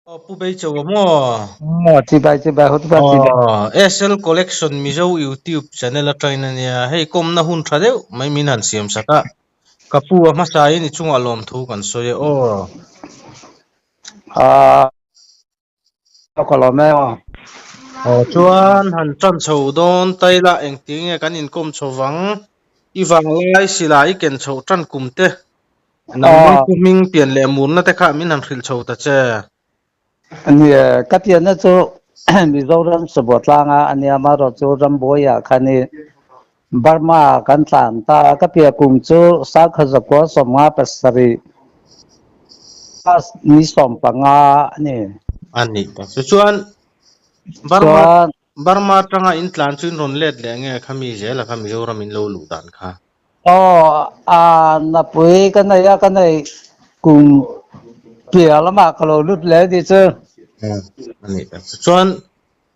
Aw Pu Beichau a maw? Aw chibai chibai hotupa chibai. Aw SL Collection Mizo YouTube channel atangin a nia, hei kawmna hun tha deuh mai min han siam sak a, ka pu a hmasa in i chungah lawmthu kan sawi e aw. Aaa ka lawm e aw. Aw chuan han tan chho dawn ta ila engtin nge kan inkawm chho vang, i vanglai silai i ken chhoh tan kum te Nangmah Aw. pu hming pian leh murna te kha min han hrilh chho ta che. Nia, ka pianna chu Mizoram Sabual tlanga a nia, amaherawh chu Rambuaiah khan i Burma kan tlan ta a, ka piah kum chu Sangkha 1957 ni 15 a ni. A nih tak chu. Chuan Burma Chuan Burma atanga in tlan chu in rawn let leh nge khami zela kha Mizoram in lo luh dan kha? Aw, a napui ka nei a, ka nei kum piah lamah ka lo lut leh tih chu. A nih tak chu. Chuan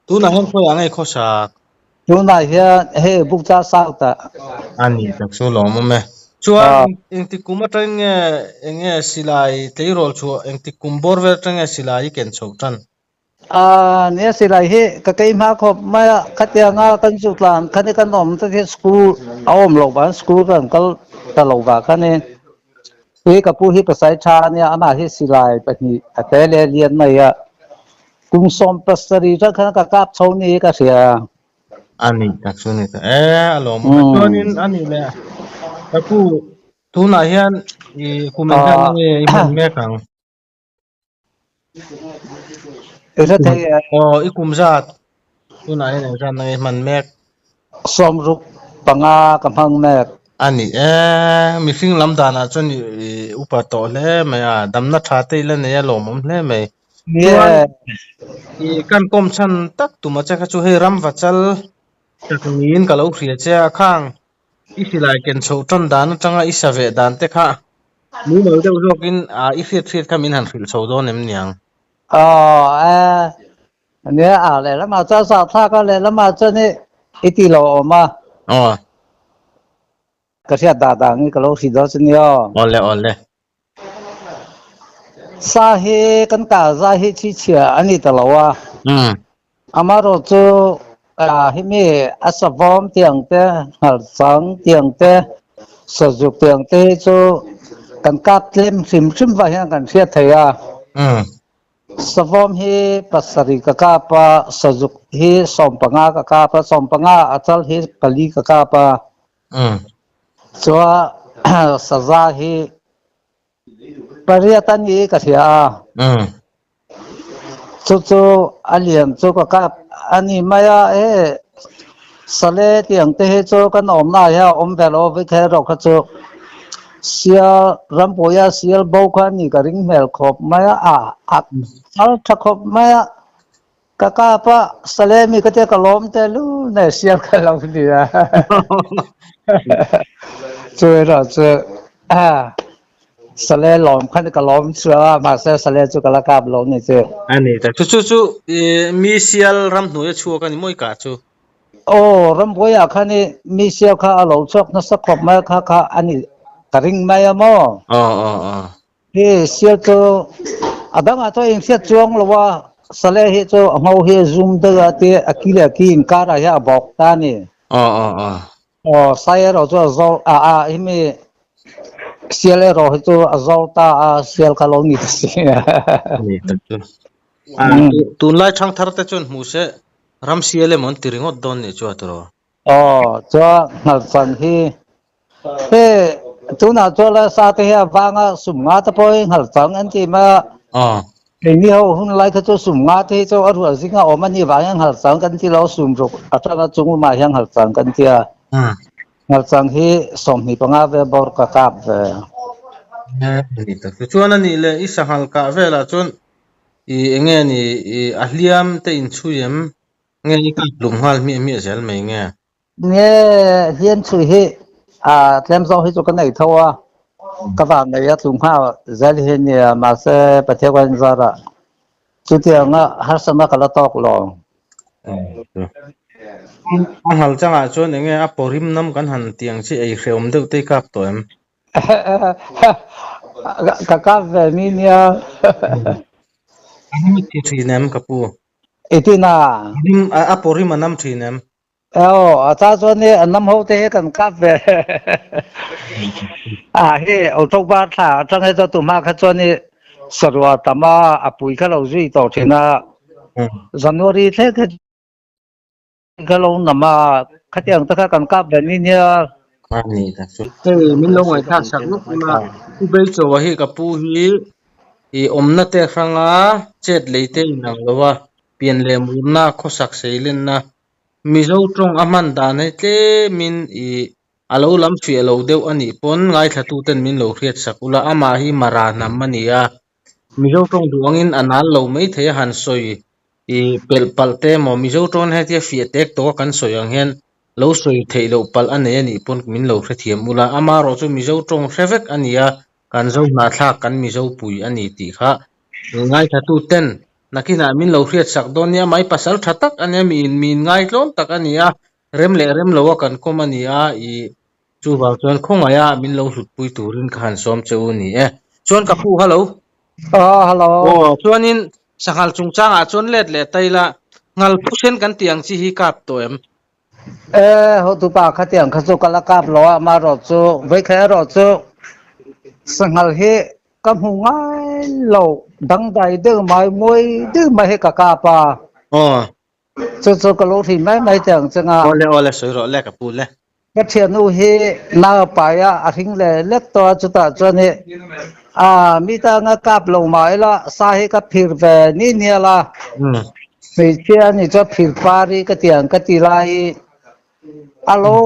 tunah hian khawiah nge khawsak? Tunah hian hei Bukcha South ah. A nih tak chu lawmawm e. Chuan engtik kum atangin nge eng nge silai tleirawl chhuah engtik kum bawr vel atang nge silai i ken chhoh tan? A nia silai hi ka kei hma khawp mai a, khatianga kan chu tlan khani kan awm te hi school a awm loh vang school kan kal ta lo vang khani tui ka pu hi pasai tha ania amah hi silai pahnih a te leh lian mai a, kum 17 tang khan ka kap chho ni ka hria. A ni tak chu ni ta e a lawm awm e. Chuanin a nih leh ka pu tunah hian i kum engzat nge i hman mek ang? Aw i kum zat tunah hian engzat na nge hman mek? 65 ka hmang mek. A ni e, mihring lam danah chuan i upa tawh hle mai a, damna tha te i la nei a lawmawm hle mai. Chuan i kan kawm chhan tak tuma che kha chu hei ramvachal tak niin ka lo hria che a, khang I silai ken chhoh tan dan atanga i sa veh dan te kha mumal deuh zawkin i hriat hriat kha min han hrilh chho dawn em niang? Aw e, nia a lehlamah chuan sa thlak a, lehlamah chuan i i ti lo awm a. Aw. Ka hriat dah dan hi ka lo hrilh dawn chu nia aw. Awle awle. Sa hi kan kah zai hi chhichhia a ni ta lo a. Amaherawh chu himi a savawm tiang te, nghalchang tiang te, sazuk tiang te hi chu kan kap tlem hrim hrim vah hian kan hriat thei a. Savawm hi pasarih ka kap a, sazuk hi 15 ka kap a, 15 a chal hi pali ka kap a. Chuan saza hi pariat a ni ka hria a. Chu chu a lian chu ka kap a ni mai a, he sale tiang te hi chu kan awmna ah hian a awm ve lo a, vei erawh kha chu sial rampuia sial bo kha a ni ka ring hmel khawp mai a, a chal tha khawp mai a, ka kap a sale mi ka tia ka lawm te lu nei sial kha lo ni a, chu erawh chu. Sale lawm khan ka lawm chu a, mahse sale chu ka la kap lo ni chu. A ni ta. Chu chu chu mi sial ramhnuai a chhuak a ni mawi kah chu? Aw, rambuaiah khan i mi sial kha a lo chhuak nasa khawp mai kha kha a ni ka ring mai a maw? Aw aw aw. Hi sial chu a dangah chuan inhriat chuang lo a, sale hi chu a ngho hi a zum deuh a ti a ki leh a ki inkarah hian a bawk ta a ni. Aw aw aw. Aw, sai erawh chu a zawr a a hemi sial erawh hi chu a zawr ta a, sial kha lo ni ta si. Ni tak chu. A tunlai thangthar te chuan hmuh se ram sial emaw an ti ringawt dawn nih chu a tiraw. Aw, chuan nghalchan hi he tunah chuan la sa te hi a vanga sum nga te pawh hi nghalchang an ti mai a. Aw. Keini ho hun lai kha chu sum nga te hi chu a rual zinga awm a nih vang hian nghalchang kan ti lo, sum ruk atanga chung lamah hian nghalchang kan ti a. Nghalchang hi 25 vel bawr ka kap ve. Ni tak chu. Chuan a nih leh i sanghal kah velah chuan i eng nge ni i a hliam te inchhui em? Nge i kap hlum nghal hmiah hmiah zel mai nge? Nge hliam chhui hi a tlem zawng hi chu ka nei tho a, ka van nei a tlung nghal zel hi nia mahse Pathian ka inzar a chutianga harsatna ka la tawk lo. A nghal changah chuan enge a pawrim nam kan han tih ang chi ei hrehawm deuh te i kap tawh em? Ka kap ve mi nia. A rim i ti thin em ka pu? I tin a? Rim a paw rim a nam thin em? Aw, a ta chuan i a nam ho te hi kan kap ve. A hi October thla atang hi chuan tumah kha chuan i sarua tam a, a pui kha lo zui tawh thin a. January thleng kha Ka lo nam a, khatiang te kha kan kap ve ni nia. A ni tak chu. Hei min lo ngaihthlak sak nuk ula, Pu Beichawa hi ka pu hi i awmna te hranga chet lei te inang lo a, pian leh murna, khawsak seilenna, Mizo tawng a hman dan hi tlemin i a lo lam fiah lo deuh a nih pawn ngaithlatuten min lo hriat sak ula, amah hi Mara hnam a ni a, Mizo tawng duh angin a nal lo mai thei a han sawi i pelh palh te emaw Mizo tawng hetia fiah tek tawh a kan sawi ang hian lo sawi theih loh palh a nei a nih pawn min lo hrethiam ula, amaherawh chu Mizo tawng hre vek a ni a, kan zo hnahthlak kan Mizo pui a ni tih kha ngaithla ten nakinah min lo hriat sak dawn nia, mai pasal tha tak a nia, mi mi inngai tlawm tak a ni a, rem leh rem lo a kan kawm a ni a, i Chuvang chuan khawngaih a min lo hlutpui turin ka han sawm che u ni e. Chuan ka pu, hello. Aw, hello. Aw, chuanin sanghal chungchangah chuan let leh ta ila, ngal phusen kan tih ang chi hi kap tawh em? E, hotupa khatiang kha chu ka la kap lo a, amaherawh chu veikhei erawh chu sanghal hi ka hmu ngai lo, dangdai deuh mai, mawi deuh mai hi ka kap a. Aw. Chu chu ka lo hrin mai mai teh ang che nga. Awle awle sawi rawh le ka pu le. Ka thiannu hi nau pai a a hring le lek tawh a chutah chuan i a mi ta anga kap lo mah ila sa hi ka phir ve ni nial a. Hmeichhia a nih chuan phir par hi ka ti ang ka ti lai i a lo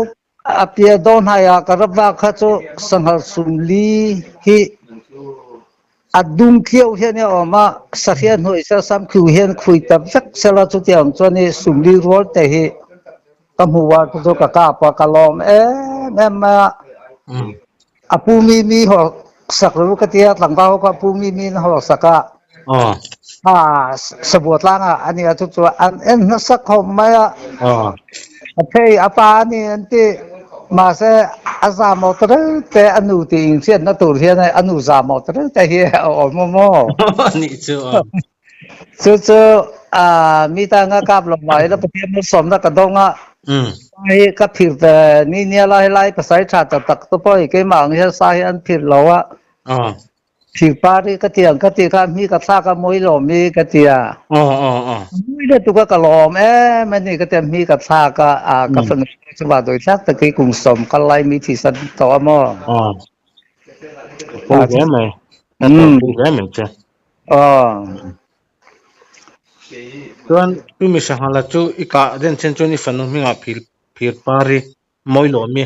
A pia dawn hnaiah ka ram vak kha chu sanghal sumli hi a dum tliau hian a awm a, sahriat hnuai sel sam khiu hian khui ta vek sela chutiang chuan i sumli rual te hi ka hmu a chu chu ka kap a ka lawm em em mai a. A pu mi mi haw sak lo ka tia tlangval ho kha a pu mi mi in haw sak a. A sabua tlangah a nia chu chu an en hmasa khawp mai a. A phei a pa a ni an ti mahse a zam aw ta reuh te a nu tih inhriatna tur hian a nu zam aw ta reuh te hi a awm a maw. Nih chu. Chu chu mi ta nga kap lo mai la Pathian malsawmna ka dawng a. Sa hi ka phir ve ni nia la helai pasai tha tak tak te pawh hi keimah ang hian sa hi an phir lo a. Phir par hi ka ti ang ka ti kha mi ka thlak a mawi lawm hi ka ti a. Mawi le tuk a ka lawm em a ni ka ti a mi ka thlak a ka fanu chu va dawi thlak tak hi kum sawm kal lai mi thisan tawh a maw. Pawi hle mai. Pawi hle mai che. Aw. Chuan chu mi Sanghala chu i kah den chen chuan i fanu hmingah phir phir par i mawi lo mi.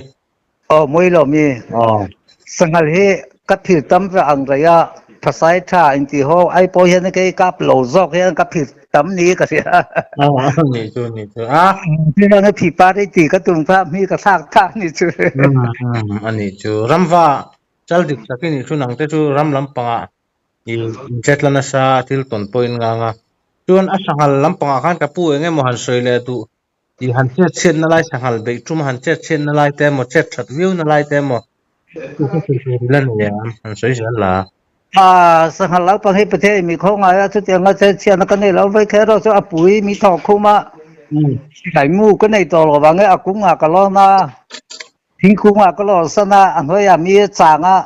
Aw mawi lo mi. Aw. Sanghal hi ka phir tam ve ang rei a, phasai tha inti ho ai pawh hian kei kap lo zawk hian ka phir tam ni ka hria. Aw ni chu ni chu a. Thil ang i phir par i ti ka tum kha mi ka thlak thak ni chu. A ni chu. Ramva chal dik tak i nih chu nang te chu ram lampangah I chetla nasa a thil tawn pawhin ngang a. Chuan a sanghal lampangah khan ka pu eng emaw han sawi leh duh tih han chet chhiatna lai sanghal beih tum han chet chhiatna lai te emaw chet that viau na lai te emaw chu kha sawi tur ila nei ang han sawi zel la. A sanghal lampang hi Pathian mi khaw ngai a chutianga chet chhiatna ka nei lo vei kher erawh chu a pui mi thawk khum a tlaimu ka nei tawh lo vang e a kungah ka lawn a. Thingkung ah ka lawr san a, a hnuai ah mi a chang a,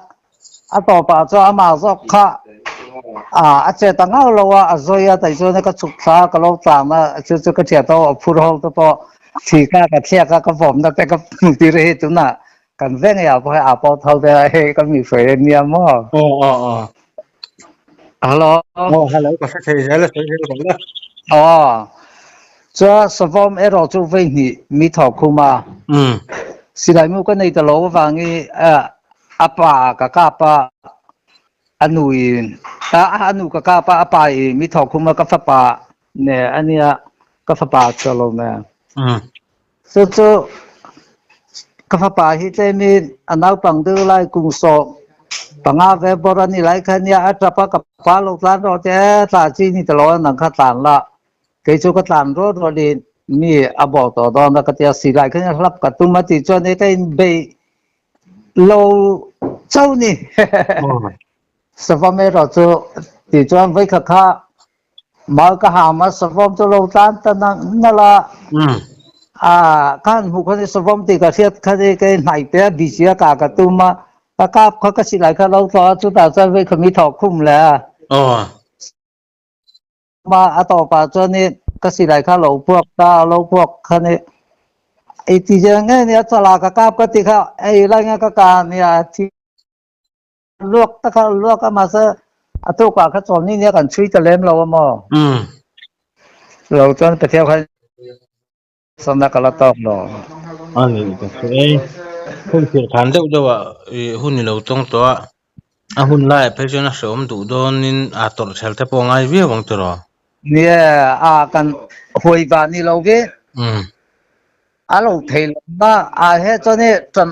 a tawpah chuan amah zawk kha a che ta ngau lo a, a zawi a, tai chuan ka chhuk thla a, ka lo tlan a, chu chu ka thiat ho a phur ho te pawh thi kha ka thliak a, ka vawmna te ka hmu tir a hei tunah kan veng ah pawh hei a pawh tho te a hei ka mi hruai a nia maw. Aw aw aw. Hello. Aw hello ka hre thei zel a sawi zel rawh la. Aw. Chuan savawm erawh chu vei hnih mi thawk khum a. Umm. Silai mu ka nei ta lo avangi a pa ka kap a, a nu in a nu ka kap a, a pa in mi thawk khum a ka fapa ne a nia ka fapa chuah lo ne. Umm. Chu chu ka fapa hi tlemin a naupang deuh lai kum sawm panga ve bawr a ni lai kha nia a tap a ka pa lo tlan rawh te tla chi ni ta lo a nang kha tlan la kei chu ka tlan rual rual in mi a bawk tawh dawn a ka tia silai kha nia hlap ka tum a tih chuan ka in bei lo chauh ni. Savawm erawh chu tih chuan vawikhat kha. Mal ka ham a, savawm chu lo tlan ta nalh nalh a. A, ka han hmuh kha ni savawm tih ka hriat kha ni kei hnaih te a busy a kah ka tum a, ka kap kha ka silai kha lo tlawh a, chutah chuan vei kha mi thawk khum leh a. Ma a tawpah chuan i ka silai kha lo puak ta a, lo puak kha ni i ti zel ngei nia chalah ka kap ka ti kha ei lai nge ka kah nia thi luak ta kha luak a mahse a tukah kha chawlni nia kan chhui ta lem lo a maw lo chuan Pathian khan Sana ka la tawk lo. A ni ka hre e. Hun thil khan deuh deuh ah i hun i lo tawng tawh a, a hun lai ah phei chuan a hrehawm duh dawnin a tawrh chhel te pawh a ngai viau ang tiraw? Nia, a kan huai vah ni lo ve. A lo thei lo na a he chuan i tan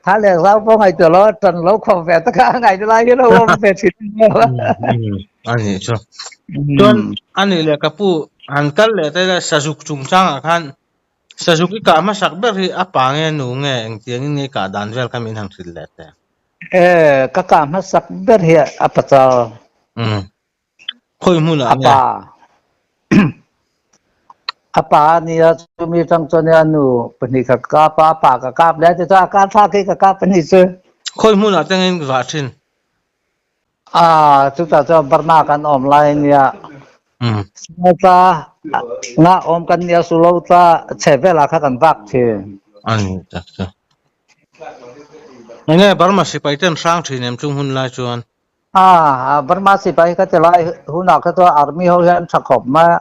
tha leh zau pawh ngaihtuah lo a tan lo khawp ve tak a ngaihtuah lai hi lo awm ve thin. A nih chu. Chuan a nih leh ka pu han kal leh ta ila Sazuk chungchangah khan Sazuk i kah hmasak ber hi a pa nge nu nge engtiangin nge i kah dan vel kha min han hrilh leh teh. E ka kah hmasak ber hi a pachal. Khawi hmunah A nge? pa. A pa a nia chumi atang chuan a nu pahnih ka kap a, a pa ka kap leh a ti chuan a kar thlak hi ka kap a nih chu. Khawi hmunah te nge in vah thin? A chutah chuan Burma kan awm lai a nia. Sumatra nga awm kan nia Sulotla chhe velah kha kan vak thin. A ni tak chu. Enge Burma sipai ten hrang thin em chung hun lai chuan? A, Burma sipai ka ti lai hunah kha chuan army ho hian tha khawp mai a.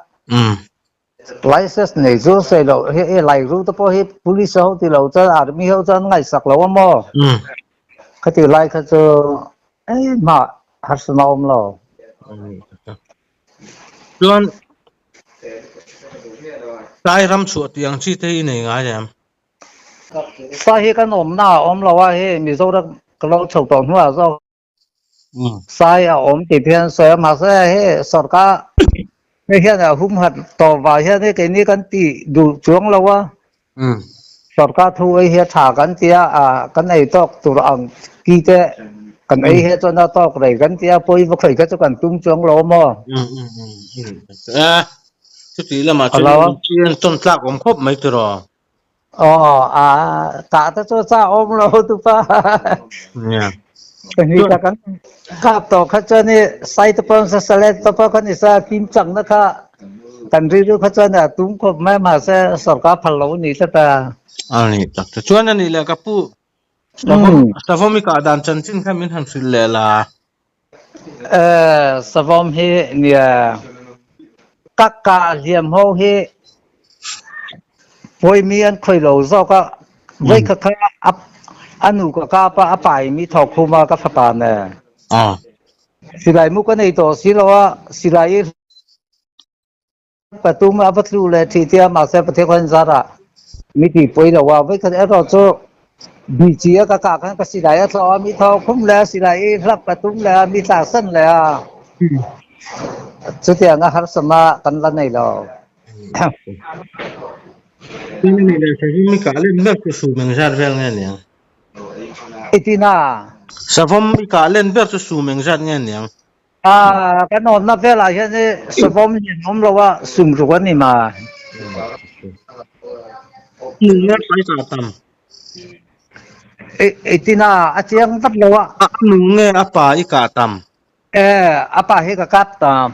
License nei chu sawi loh hi i lai ru te pawh hi police ho ti lo chuan army ho chuan ngaihsak lo a maw? Khati lai kha chu engmah harsatna a awm lo. Chuan Sai ram chhuah tih ang chi te hi i nei ngai em? Sai hi kan awmna a awm lo a, hei Mizoram ka lo chho tawh hnuah zawk Sai a awm tih te hian sawi a, mahse hei sorkar hei hian a humhat tawh vang hian hei keini kan tih duh chuang lo a, sorkar thu ei hi a tha kan ti a, kan ei tawk tur ang ki te kan ei hi chuan a tawk rei kan ti a, pawi va khawi kha chu kan tum chuang lo a maw? Chuti lamah chuan tawn tlak awm khawp mai tiraw? Aw, a tah te chu cha awm lo tu pa. Yeah. Ni ta kan kap to kha chuan i sai te pawh sa sale te pawh kha ni sa kim chang na kha kan rilru kha chuan a tum khawp mai mahse sarkar phal lo ni tlat a. A ni tak te chuan a ni le ka pu Savawm Savawm i kah dan chanchin kha min han hrilh leh la. Eh, Savawm hi nia ka kah hliam ho hi pawimi an khawi lo zawk a, voi kha kha a nu ka kap a, a pa in mi thawk khum a ka fapa nen. Silai mu ka nei tawh si lo a, silai i Patum a va tlu leh thih tia mahse Pathian khuan zarah mi ti pawi lo a, voikhat erawh chu bichi a ka kah khan ka silai a tlawh a, mi thaw khum leh a silai i hlap ka tum leh a, mi tlaksan leh a, chutiang a harsatna kan la nei lo. Savawm i kah len ber chu sum engzat nge niang? A kan awmna velah hian i savawm hi an awm lo a, sum ruk a ni ma. Nung nge pai kah tam? I tina a chiang vat lo a. A nung nge a pa i kah tam? E, a pa hi ka kap tam.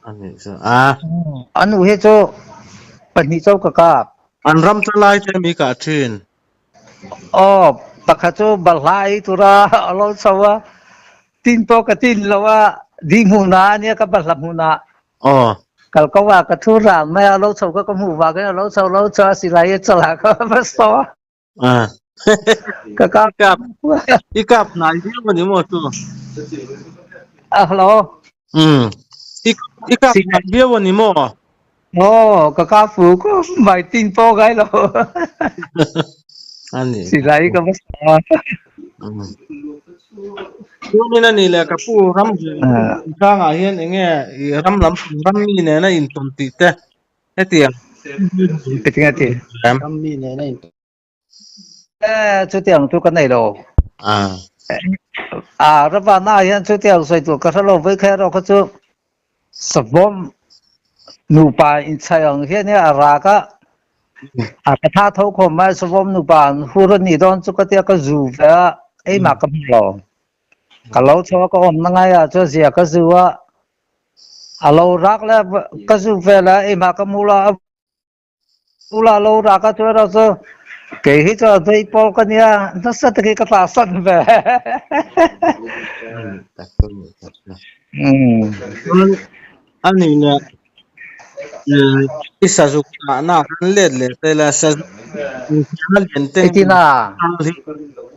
A nih chu a. A nu hi chu pahnih chauh ka kap. An ram tla lai te mi kah thin. Aw, pakhat chu balhla ei tura a lo chho a, tin pawh ka tin lo a, dih hmunah a nia ka balhla hmunah. Aw. Kal ko ah ka thu ran mai a, lo chho kha ka hmuh vang in a lo chho lo chho a, silai i chalah kha va saw a. Ah. Ka kap. I kap i kap hnai viau a ni maw chu? Ah, hello. Um. I i kap hnai viau a ni maw? Aw, ka kap fu ko mai tin pawh ngai lo. A ni. Silai ka va saw a. Chuanin a ni leh ka pu ram chungchangah hian enge i ram lam ram mi nena intawn tih te hetiang. Engtinge ti? Ram mi nena intawn. Eh, chutiang chu ka nei lo. A, Ravana hian chutiang sawi tur ka hre lo, Vaikhai erawh kha chu. Savawm nupa inchhaih ang hian a rak a, a ka tha tho khawm mai savawm nupa an hur a nih dawn chu ka tia ka zu ve a, eimah ka hmu lo. Ka lo chho a ka awmna ngaiah chuan zia ka zu a, a lo rak leh ka zu vel a eimah ka hmu lo a. Ula lo rak a chuan erawh chu kei hi chuan vei pawl ka nia nasa takin ka tla san ve. Chuan a nih leh i sazuk tahna kan let leh ta ila sazuk infiamna lian te Eitina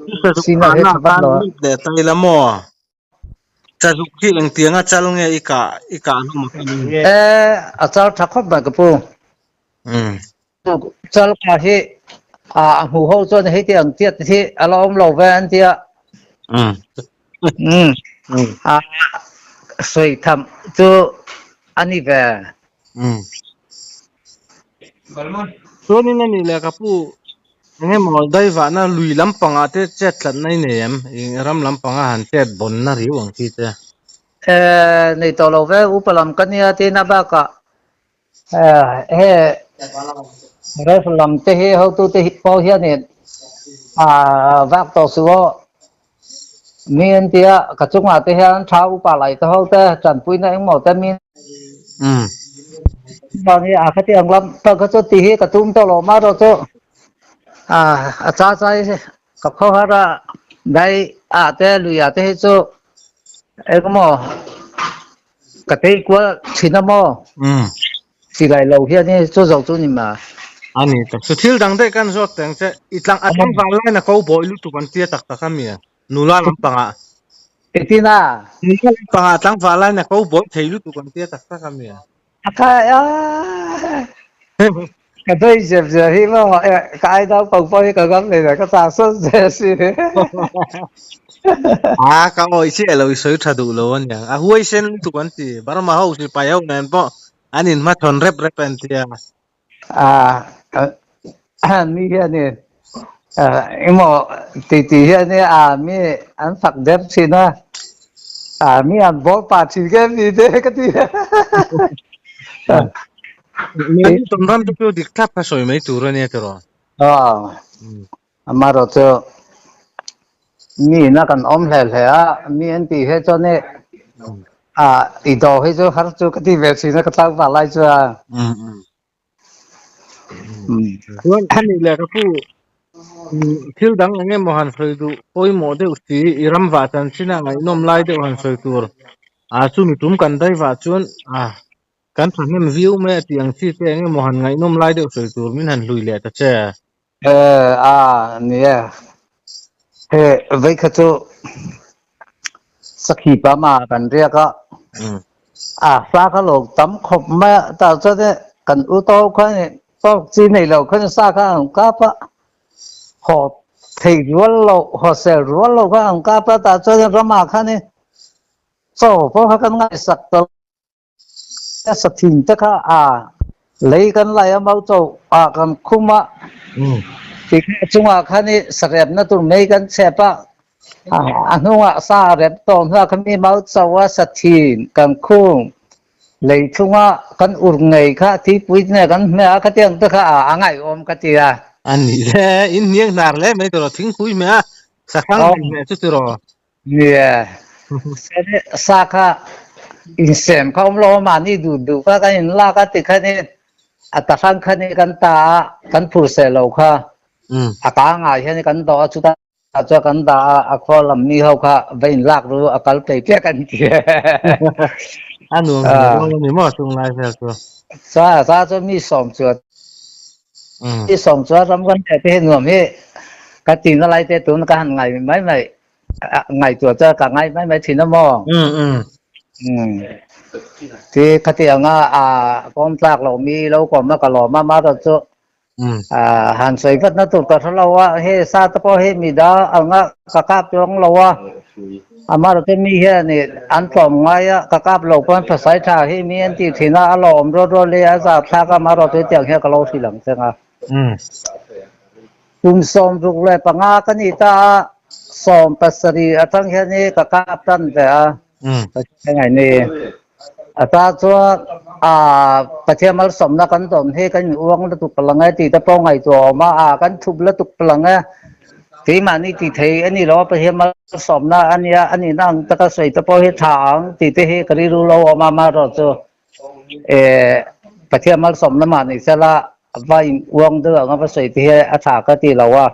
i sazuk signal hi tahna tha vat kan lo a. let leh ta ila maw? Sazuk hi engtianga chal nge i kah i kah hlawm a khan in? E, a chal tha khawp mai ka pu. Chal kha hi a a hmu ho chuan hei ti ang tiat hi a la awm lo ve an tia. A sawi tham chu a ni ve. Chuanin a nih leh ka pu eng emaw daivahna lui lampangah te chet tlatna i nei em? Ih ram lampanga han chet bawnna riau ang chi te. Eh nei tawh lo ve upa lam ka nia tiin a bakah eh he ref lam te hi hotu te hi pawh hianin ah vak tawh suh aw mi an tia ka chungah te hian tha upa lai te ho te tanpuina engmaw te mi vangin a khatiang lam pawh kha chu tih hi ka tum tawh lo mah erawh chu a cha chai ka khaw har a dai ah te lui ah te hi chu engmaw ka tei kual thin a maw silai lo hian hi chu zo chu ni ma. A ni tak chu thil dang daih kan zawt teng che i tlang a tlangval lain a ko bawi lutuk an tia tak tak a mi nula lampangah. Engtin a? Nula lampangah tlangval lain a ko bawi thei lutuk an tia tak tak a mi. A khai a ka dei zep zep hi maw ka ai naupang pawh hi ka ngam nei lo ka chak sawt zel si. A ka awih chiah lo i sawi tha duh lo aniang a huaisen lutuk an ti Burma ho sipai ho nen pawh an inhmachhawn rep rep an tia. A mi hianin engmaw ti ti hianin a mi an fak der thin a a mi an bawl pah thin nge mi te ka ti. Mahni tawn ram te chu dik thlap kha sawi mai tur ania tiraw. Aw amaherawhchu mi ina kan awm hle hle a mi an tih hi chuan i ah i dawh hi chu har chu ka ti ve thin a ka tlangval lai chuan. Chuan a nih leh ka pu thil dang eng emaw han sawi duh pawimawh deuh si i ram vah chanchin a ngaihnawm lai deuh han sawi tur ah chumi tum kan dai vah chuan ah kan thahnem viau mai a tih ang chi te eng emaw han ngaihnawm lai deuh sawi tur min han hlui leh ta che. Eh a nia he vei kha chu sakhi pa ma kan riak a a sa kha lo tam khawp mai a tah chuan e kan u to khan e tawk chi nei lo khan sa kha an kap a haw thei rual lo haw sel rual lo kha an kap a tah chuan ramah khan e chaw pawh kha kan ngaihsak ta A sa thin te kha a lei kan lai a mau cho ah kan khum a ti kha chungah khan i sarepna tur mei kan chep a a hnungah sa a rep tawh hnuah khan mi mau cho a sa thin kan khung lei chunga kan ur ngei kha thipui te nen kan hmeh a khatiang te kha a ngaihawm ka ti a. A ni le, in hniang hnar hle mai tiraw, thingpui hmeh a, sahrang hmeh chu tiraw. Nia, sa kha insem kha awm lo a mahni duh duh kha kan inlak a tikhan i a tahrang khan i kan ta a kan phur seh lo kha a kangah hian kan dawh a chutah chuan kan dah a a khaw lam mi ho kha va inlak ru a kal phei piak an ti. A nuam ve dawn a ni maw chung lai vel chu. Sa sa chu mi sawm chuan mi sawm chuan ram kan te hi nuam hi ka ti na lai te tun ka han ngai mai mai. Ngaihtuah chuan ka ngai mai mai thin a maw? Ti khatiang a kawm tlak loh mi lo kawm a ka lawm a mahrawh chu han sawi vat na tur ka hre lo a hei sa te pawh hi mi dang anga ka kap chuang lo a amaherawh chu mi hian ih an tlawm ngai a ka kap lo pawn pasai tha hi mi an tih thin a a lawm rual rual hi a zah thlak a amaherawh chu hetiang hian ka lo hrilh ang cheng a. Kum 65 ka ni ta a, 70 atang hian i ka kap tan ve a. Ka hre ngai ni. A ta chuan a Pathian malsawmna kan dawn hi kan in uang lutuk palang e tih te pawh ngaihtuah a awm a, a kan thup lutuk palang e. Keimahni tih thei a ni lo a, Pathian malsawmna a nia, a nihna ang taka sawi te pawh hi tha ang tih te hi ka rilru lo awm a, amaherawhchu chu Pathian malsawmna mah ni sela va in uang deuh ang a va sawi te hi a tha ka ti lo a.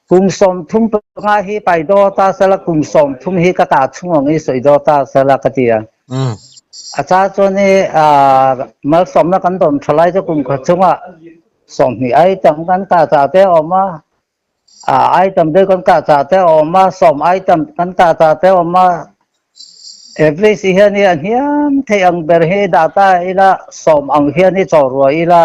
Kum 35 hi pai daw ta sela kum 30 hi ka ta chhung ang i sawi daw ta sela ka ti a. A cha chuan i malsawmna kan dawn tha lai chu kum khat chungah 20 ai tam kan kah chah te a awm a, ai tam deuh kan kah chah te a awm a, 10 ai tam kan kah chah te a awm a. Average hian i a hniam theih ang ber hi dah ta ila 10 ang hian i chaw ruai ila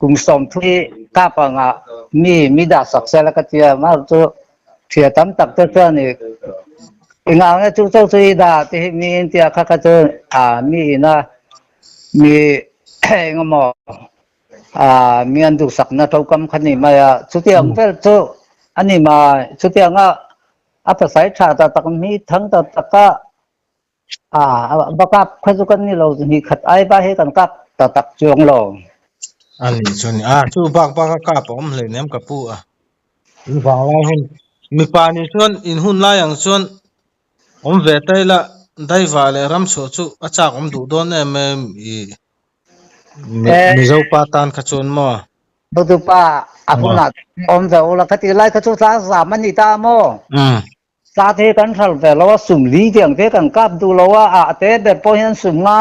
Kum 30 hi kap anga mi mi dah sak sela ka tia mar chu thia tam tak te chuan i enga nge chu cho chu i dah ti hi mi in tia kha kha chu a mi ina mi engemaw a mi an duhsakna tokam kha ni mai a chutiang vel chu a ni mai chutianga a pasai tha ta tak mi thang ta taka A va kap kha chu kan ni lo hnih khat ai va hi kan kap ta tak chuang lo. A nih chu ni. A chu bak bak a kap a awm hleinem ka pu a. In vang lai hun mipa nih chuan in hun lai ang chuan awm ve ta ila daiva leh ramchhuah chu a chak awm duh dawn em em i Mizo pa tan kha chuan maw? Hotupa a hunah awm ve ula khati lai kha chu tla zam a ni ta maw? Sa te kan hral ve lo a, sum li tiang te kan kap duh lo a, ah te ber pawh hian sum nga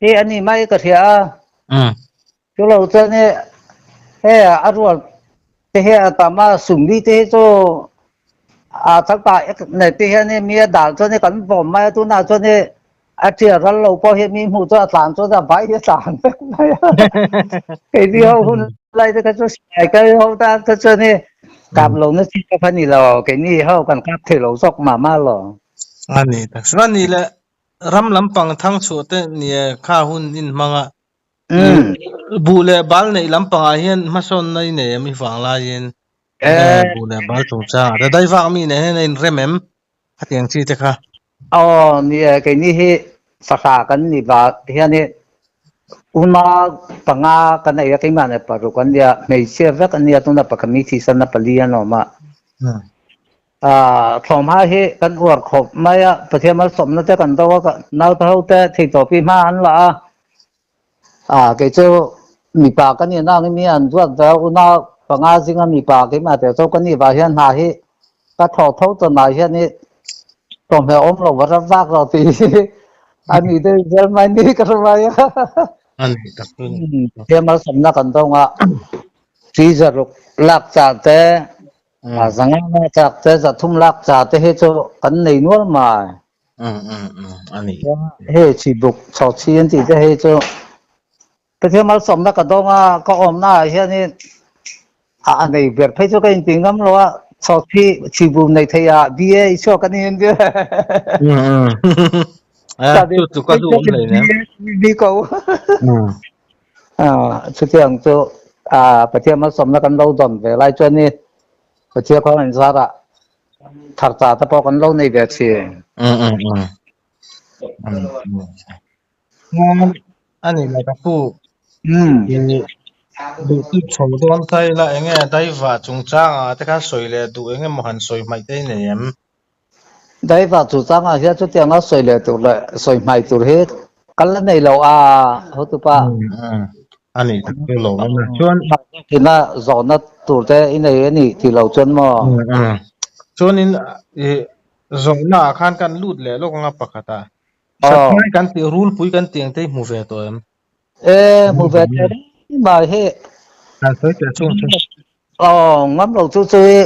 hi a ni mai ka hria a. Chu lo chuan i he a rual te hi a tam a, sum li te hi chu a thangpa ek nei te hian i mi a dal chuan i kan vawm mai a, tunah chuan i a ṭial ral lo pawh hi mi hmuh chuan a tlan chuan a vai hi a tlan vek mai a. Keini ho hun lai te kha chu sipai kal ho tan kha chuan i kap lo na chi kha ni lo keini ho kan kap thei lo zawk mah mah lo. A ni tak chuan ni le ram lampang thang chhuah te nia kha hun in hmang a buh leh bal neih lampangah hian hmasawnna i nei em i vang laiin buh leh bal chungchangah te daivak mi nen hian a inrem em khatiang chi te kha. Aw ni e, keini hi sahra kan ni va hian i una panga kan nei a, keimah nen paruk an nia, hmeichhia vek an nia, tuna pakhat mi thihsan a pali an awm a. Thlawmhma hi kan uar khawp mai a, Pathian malsawmna te kan do a, naute ho te theihtawp hi hma an la a, kei chu mipa ka nih nang i mi an duat ve a, una panga zinga mipa keimah te chu ka nih vah hian hna hi ka thawh tho tawnah hian i tawmhmeh awm lo va rat vak lo tih hi a ni deuh zel mai ni ka hre mai a. A ni tak chu. Pathian malsawmna kan dawng a, ṭi zaruk lak chah te, zanga lak chah te, zathum lak chah te hi chu kan nei nual mai. A ni. Hei chhibuk chhawchhi an tih te hei chu Pathian malsawmna ka dawng a, ka awmna ah hianin a nei ber phei chu ka inti ngam lo a, chhawchhi chhibuk nei thei ah BA i chhuak a ni an ti. Chu chu ka duh awm hlei nem. Ni ko. Chutiang chu Pathian malsawmna kan lo dawn ve lai chuan ni Pathian khawngaih inzarah Thar cha te pawh kan lo nei ve thin. A ni le ka pu. Duh tih chho dawn ta ila enge daiva chungchangah te khan sawi leh duh enge maw han sawi hmaih te i nei em? Daiva chungchangah hian chutianga sawi leh tur leh sawi hmaih tur hi ka la nei lo a hotupa. A ni tak chu lo awm a chuan. Tina zawhna tur te i nei a nih tih loh chuan maw? Chuanin i zawhna ah khan kan lut leh lawk anga pakhat ah. Saphai kan tih rulpui kan tih ang te hi hmu ve tawh em? E hmu ve teh reng mai hi. Kan sawi teh chung chu. Aw ngam lo chu chu i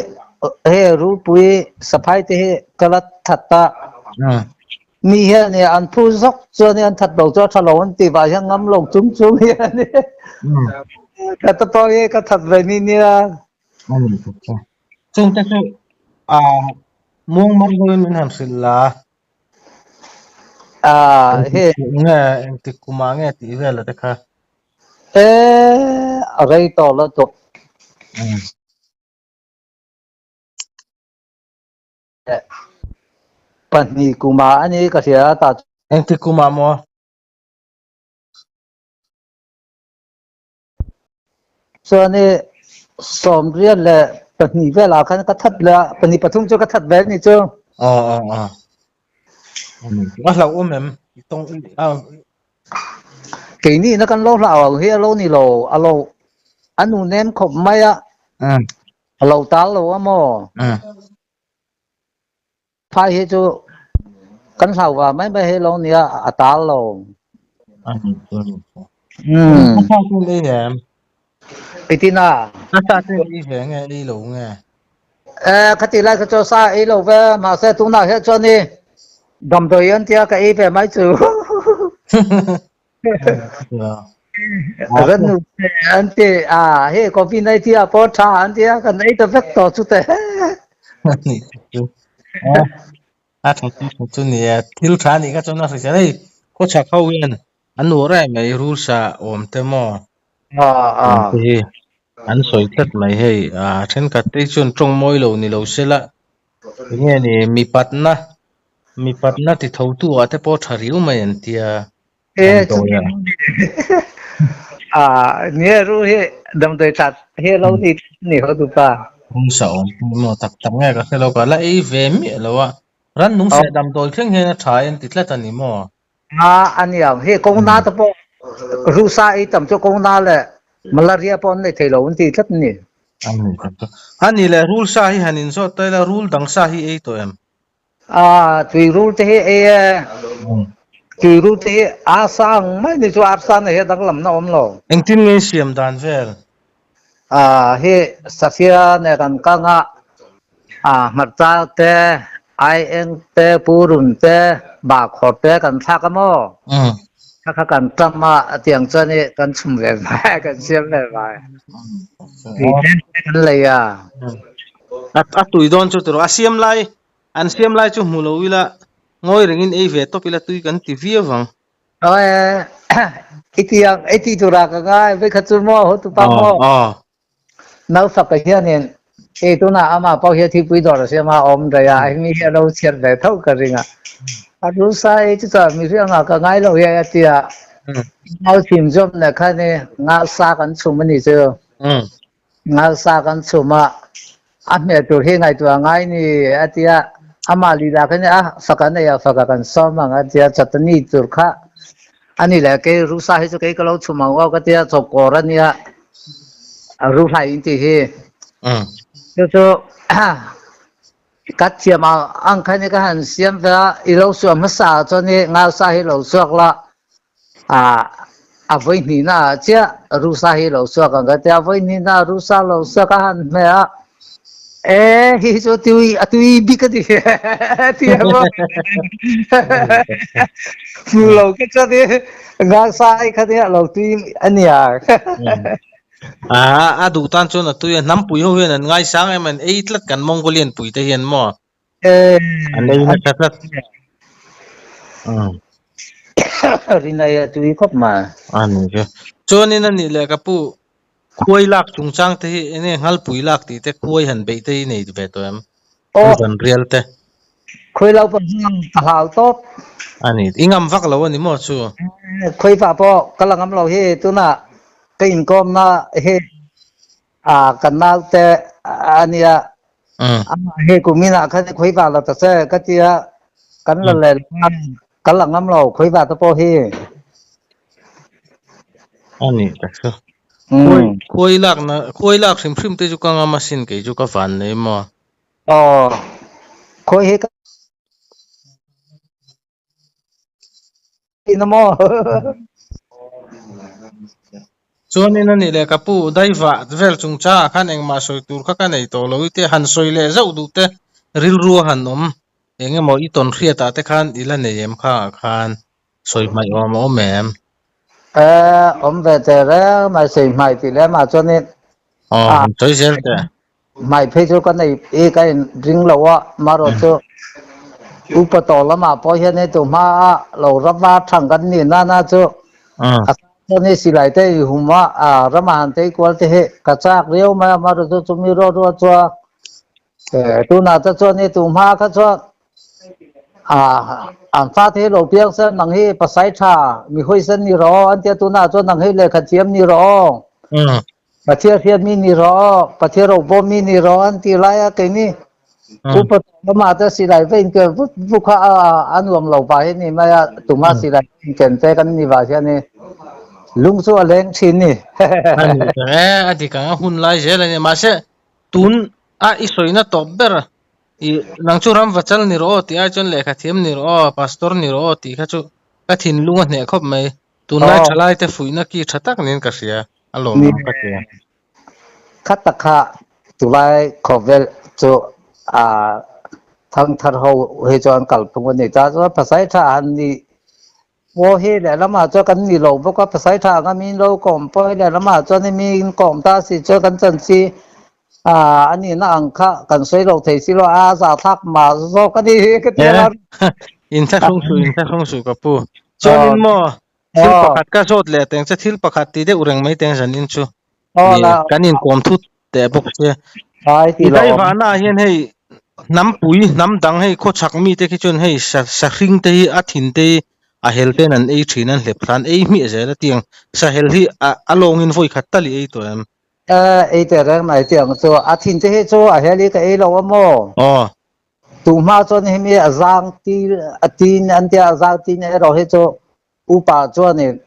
he rulpui saphai te hi ka la that a. Mi hian i an phu zawk chuan i an that lo chu a tha lo an tih vah hian ngam lo chung chung hian i ka ta pawh hi ka that ve ni nia. Chungte chu a muangmar deuhin min han hrilh la. Nge engtik kumah nge tih vel a te kha. E a rei tawh lo tuk. Pahnih kumah a ni ka hria ta. Engti kumah maw? Chuan i 72 velah khan ka that leh a, pahnih pathum chu ka that ve ni chu. Aw aw aw. A hlauh awm em? I tawng a. Keini na kan lo hlau ang hi a lo ni lo, a lo a nu nem khawp mai a. A lo tal lo a maw? Phai hi chu kan hlau va mai mai hi lo nia a tal lo. A sa ten ei em? Eitin a? A sa ten ei ve nge ei lo nge? Eh khati lai kha chu sa ei lo ve mahse tunah hian chuan i damdawi an tia ka ei ve mai chu. Ran nu te an ti a hei covid 19 ah pawh tha an ti a kan ei ta vek tawh chu te. A tha chu tha chu ni e thil tha nih kha chuan a hrisel hei khawchhak ho hian an nuar em mai rul sa awm te maw te hi an sawi tlat mai hei a thenkhat te hi chuan tawng mawi lo ni lo sela enge ni mipatna mipatna ti tho tu ah te pawh tha riau mai an tia. E chu a nie ru hi damdawi that hi lo ni ni ho tu pa. Rul sa awm tu maw tak tak nge ka hre lo ka la ei ve miah lo a ran nung seh damdawi thleng hian a tha en ti tlat a ni maw. A aniang hei kawng na te pawh ru sa ei tam chu kawng na leh malaria pawh an nei thei lo an ti tlat a ni. Ani leh rul sa hi han inzawt ta ila rul dang sa hi ei tawh em? A tui rul te hi ei e. Tui rul te hi a sa ang mai ni chu arsa na hi danglam na awm lo. Engtin nge siam dan vel? A hi safia ne kan kang a, a hmarcha te, aieng te, purun te, bahkhawr te kan thlak a maw? Kha kha kan tam a, tiang chuan i kan chhum ve mai, kan siam ve mai. Tui tlem te kan lei a. A tui dawn chu tiraw a siam lai an siam lai chu hmu lo ila ngawi rengin ei ve tawp ila tui kan ti viau vang. Aw i ti ang i ti tura ka ngai vei kha chu maw hotu pa maw naufaka hianin ei tuna ama pawh hi thipui dawr a siam a awm daih a hemi hi a lo chhiat ve tho ka ring a a ru sa ei chu chuan mihring ah ka ngai lo hian a ti a nau thim zawm leh khan i ngal sa kan chhum a ni chu. Ngalsa kan chhum a, a hmel tur hi ngaihtuah ngai ni a ti a, amah lila kha nia faka nei a faka kan sawm ang a ti a, chatani tur kha a ni leh kei rusa hi chu kei ka lo chhum ang aw ka ti a, chawkawr a nia ruhlai in tih hi chu chu ka thiam ang kha ni ka han siam ve a, i lo suah hmasa chuan i ngalsa hi lo suak la A vawi hnihna ah chiah Rusa hi lo chhuak ang ka ti a, vawi hnihna ah Rusa lo chhuak a han hmeh a, e hi hi chu tui a tui bik a ni ti a maw hmu lo ke chuan i Ngasa ai kha nia lo tui a nia. A a duh tan chuan a tui a, hnampui ho hian an ngaisang em an ei tlat kan Mongolian pui te hian maw. An ei nasa tlat. Rinai a tui khawp mai. A ni chu. Chuanin a nih leh ka pu khuai lak chungchang te hi enge nghalpui lak tih te khuai han beih te hi nei ve tawh em? Khuai rial te. Khuai lo pawh hian ka hlau tawp. A ni. I ngam vak lo a ni maw chu? Khuai vah pawh ka la ngam lo hi tunah ka inkawmna hi A kan naute a nia. Amah hi kumin ah khan khawi vah lo ta che ka tia kan la leh khan kal a ngam lo khawi vah te pawh hi. A ni tak chu. Khuai khuai lak na khuai lak hrim hrim te chu ka ngam asin kei chu ka van nei maw. Aw khuai hi ka Ina maw? Chuanin a nih leh ka pu daivah vel chungchangah khan engmah sawi tur kha ka nei tawh lo i te han sawi leh zauh duh te rilru a han awm eng emaw i tawn hriatah te khan i la nei em khangah khan sawi hmaih awm a awm em? Eh, awm ve teh reng mai sawi hmaih tih leh mah chuanin Aw, han sawi zel teh. Hmai phei chu ka nei i ka in ring lo a, marawh chu upa tawh lamah pawh hian hei tu hma a lo rama thang kan nih nana chu a chuan hei silai te i hum a, a rama han tei kual te hi ka chak riau mai a, marawh chu chumi ruah ruah chuan tunah te chuan hei tu hma kha chuan. An fate hi lo piang se nang hi pasai tha mi huaisen ni rawh aw an tia tunah chuan nang hi lehkha thiam ni rawh aw Pathian hriat mi ni rawh aw Pathian robawm mi ni rawh an ti lai a keini upa lamah te silai va inkel vut vut kha a nuam lo vah hi ni mai a tuma silai inken te kan ni vah hian i lung chu a leng thin ni. A ni tak e, a dik ang a hun lai zel a ni. Mahse tun a i sawina tawp ber I nang chu ram va chal ni rawh aw tih ai chuan lehkha thiam ni rawh aw, pastor ni rawh aw tih kha chu ka thinlung a hneh khawp mai. Tunlai thalai te fuihna ki tha tak niin ka hria, a lawmawm ka ti. Kha tak kha tunlai khawvel chu a thangthar ho hi chuan kalphung a ni ta chuan pasai tha han ni pawh hi lehlamah chuan kan ni lo bawk a, pasai tha anga min lo kawm pawh hi lehlamah chuan mi in kawm ta si chuan kan chanchi A nihna ang kha kan sawi lo thei si lo a, a zahthlak mah zawk a ni hi ka ti a. Inthlahrung suh, inthlahrung suh ka pu. Chuanin maw, thil pakhat ka zawt leh teng che, thil pakhat ti deuh reng mai teng zanin chu. Kan inkawm thut teh bawk sia. I daivahna ah hian hei hnampui, hnam dang hei khawchhak mite khi chuan hei sahring te hi a thin te hi a hel ten an ei thin, an hlep thla, an ei hmiah zel a tiang. Sahel hi a lawngin vawi khat tal i ei tawh em? Ei teh reng mai tih ang chu. A thin te hi chu a hel hi ka ei lo a maw? Aw. Tu hma chuan hemi a zang ti a tin an tia a zang tin erawh hi chu upa chuanin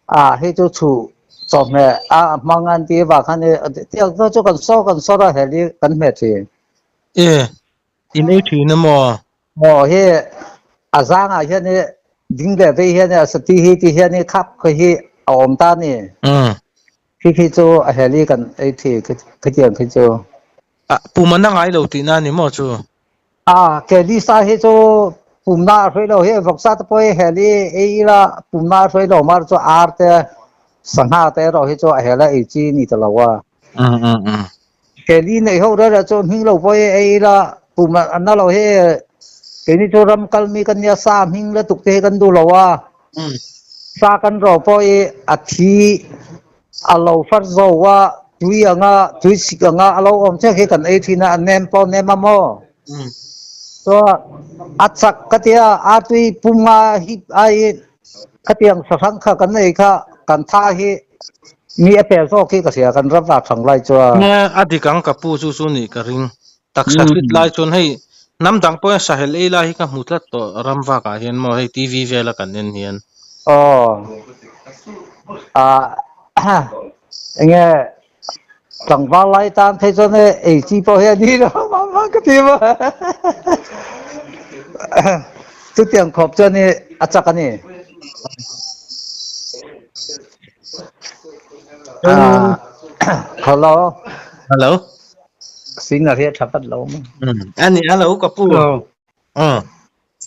a hei chu chhu chawhmeh a hmang an ti vang khan tiang chu kan saw kan sawr a hel hi kan hmeh thin. E, in ei thin a maw? Aw hi a zangah hian i ding leh vei hian a sati hi ti hian i khap kha hi a awm ta ni. Khi khi chu a hel i kan ei thi khitiang khi chu. A pum a na ngai lo tihna a ni maw chu? A keli sa hi chu pum na a hruai lo hi vawksa te pawh hi hel i ei ila pum na a hruai lo mar chu ar te sangha te erawh hi chu a hel a ei chi ni ta lo a. Keli nei ho rel ah chuan hming lo pawh hi ei ila pum a na lo hi keini chu ram kal mi kan nia sa hming la tuk te hi kan duh lo a sa kan rawh pawh hi a thi a lo far zo a tui anga tui sik anga a lo awm chiah khi kan ei thin a a nem pawh nem a maw chuan a chak ka tia a tui pum nga hip ai Khatiang sahrang kha kan ei kha kan tha hi mi a pe zawk hi ka hria kan ram ah thang lai chuan. Nia a dik ang ka pu chu chu nih ka ring. Taksa hrit lai chuan hei hnam dang pawhin sahel ei lai hi ka hmu tlat tawh ram vak ah hian maw hei TV vel a kan en hian. Aw ah enge tlangval lai tan phei chuan ei chi pawh hi a ni lo mang mang ka ti maw chutiang khawp chuan i a chak a ni. Hello. Hello. Singer hi a tha vat lo maw? Ani hello ka pu.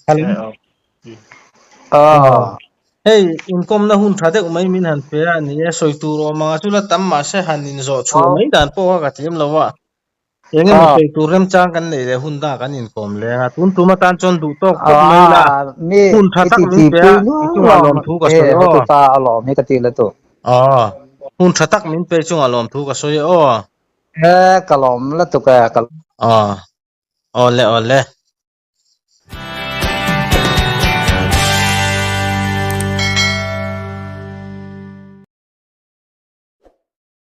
Hello. Aw. Hei inkawmna hun tha deuh mai min han pe a ni e, sawi tur awm ang a chu la tam mahse han inzawh chhuah mai dan pawh kha ka thiam lo a. Eng emaw sawi tur remchang kan neih leh hun dah kan inkawm leng a, tun tum atan chuan duh tawk phawt mai la, hun tha tak min pe a, i chungah lawmthu ka sawi aw. Aw, hun tha tak min pe i chungah lawmthu ka sawi aw. Ka lawm lutuk e. Aw, awle awle.